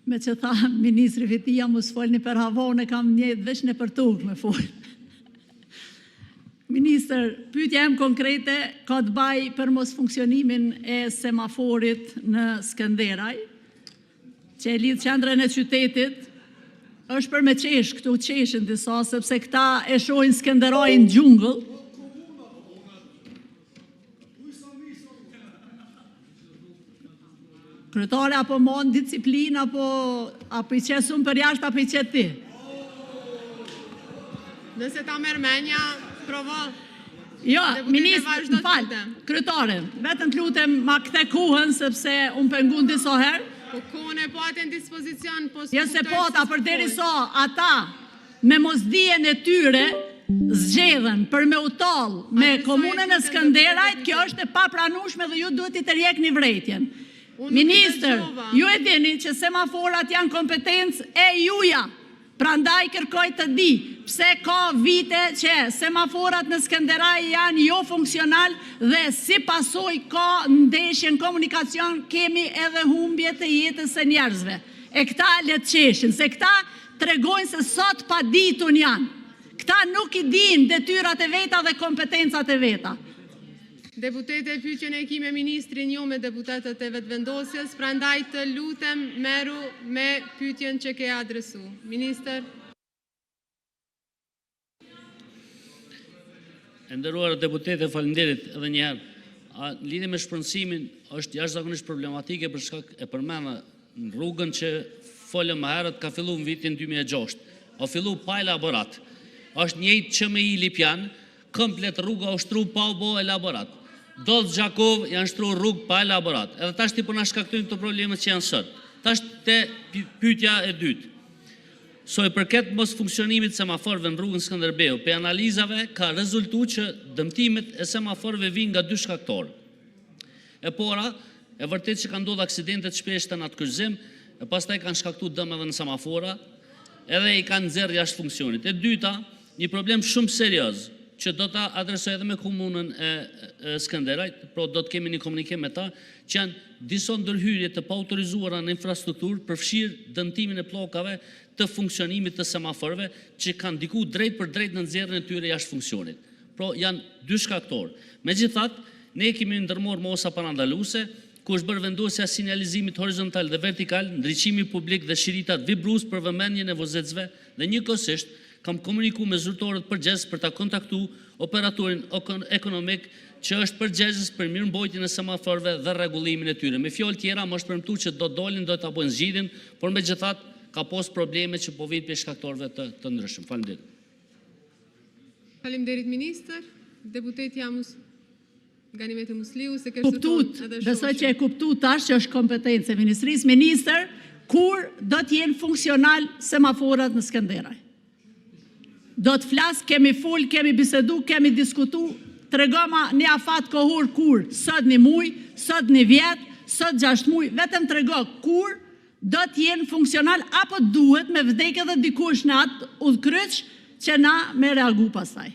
Meqë tha ministri Vitia mos flisni për hava, unë kam ndejtur veç nëpër tokë të flas. Ministër, pyetja ime konkrete ka të bëjë për mosfunksionimin e semaforit në Skenderaj, që e lidh qendrën e qytetit. Është për të qeshur këtu, qeshin disa, sepse këta e shohin Skenderajn xhungël. Kryetare, a po mban disiplinë apo a po i qes unë përjashta, a po i qet ti? Nëse ta merr mendja, provo! Jo, ministër, më fal, kryetare, vetëm të lutem ma kthe kohën, sepse më penguan disa herë. Po, kohën e pate në dispozicion, po s'e Jo s'e pata, përderisa ata me mosdijen e tyre zgjedhën për t'u tallur me Komunën e Skenderajt, kjo është e papranueshme dhe ju duhet t'i tërhiqni vërejtjen. Unë nuk e Ministër, dëgjova. ju e dini që semaforët janë kompetencë e juaja, prandaj kërkoj të di pse ka vite që semaforët në Skenderaj janë jofunksionalë dhe si pasojë ka ndeshje në komunikacion, kemi edhe humbje të jetës së njerëzve. E këta le të qeshin, se këta tregojnë se sa të paditur janë. Këta nuk i dinë detyrat e veta dhe kompetencat e veta. Deputete, pyetjen e ke me ministrin, jo me deputetët e Vetëvendosjes, prandaj të lutem merru me pyetjen që ke adresuar. Ministër! E nderuar deputete, faleminderit edhe një herë! Në lidhje me shpronësimin është jashtëzakonisht problematike për shkak, e përmenda, në rrugën që folëm më herët ka filluar në vitin 2006. Ka filluar pa elaborat. Është njëjtë që të hysh në Lipjan, komplet rruga është shtruar pa u bërë elaborat. Dollc Gjakovë, janë shtruar rrugë pa elaborat. Edhe tash po na shkaktojnë këto problemet që janë sot. Tash te pyetja e dytë. Sa i përket mosfunksionimit të semaforëve në rrugën Skënderbeu, prej analizave ka rezultuar që dëmtimet e semaforëve vijnë nga dy shkaktarë. E para, e vërtetë që kanë ndodhur aksidente të shpeshta në atë kryqëzim, e pastaj kanë shkaktuar dëm edhe në semafora, edhe i kanë nxjerrë jashtë funksionit. E dyta, një problem shumë serioz që do ta adresoj edhe me Komunën e Skenderajt, pra do të kemi një komunikim me ta, që janë disa ndërhyrje të paautorizuara në infrastrukturë, përfshirë dëmtimin e pllakave të funksionimit të semaforëve që kanë ndikuar drejtpërdrejt në nxjerrjen e tyre jashtë funksionit. Pra, janë dy shkaktarë. Megjithatë, ne kemi ndërmarrë masa parandaluese, ku është bërë vendosja e sinjalizimit horizontal dhe vertikal, ndriçimi publik dhe shiritat vibrues për vëmendjen e vozitësve dhe njëkohësisht kam komunikuar me zyrtarët përgjegjës për ta kontaktuar operatorin ekonomik që është përgjegjës për mirëmbajtjen e semaforëve dhe rregullimin e tyre. Me fjalë të tjera, më është premtuar që do të dalin, do ta bëjnë zgjidhjen, por megjithatë ka pasur probleme që po vijnë prej shkaktarëve të ndryshëm. Faleminderit! Faleminderit, ministër! Deputetja Ganimete Musliu, s'e kishte thënë Kuptuat, edhe besoj shoqen. që e kuptuat tash që është kompetencë e ministrisë. Ministër, kur do të jenë funksional semaforët në Skenderaj? Do të flas, kemi folur, kemi biseduar, kemi diskutuar, tregoma një afat kohor kur? Sot një muaj, sot një vit, sot gjashtë muaj, vetëm trego kur do të jenë funksional apo duhet të vdesë edhe dikush në atë udhëkryq që ne të reagojmë pastaj?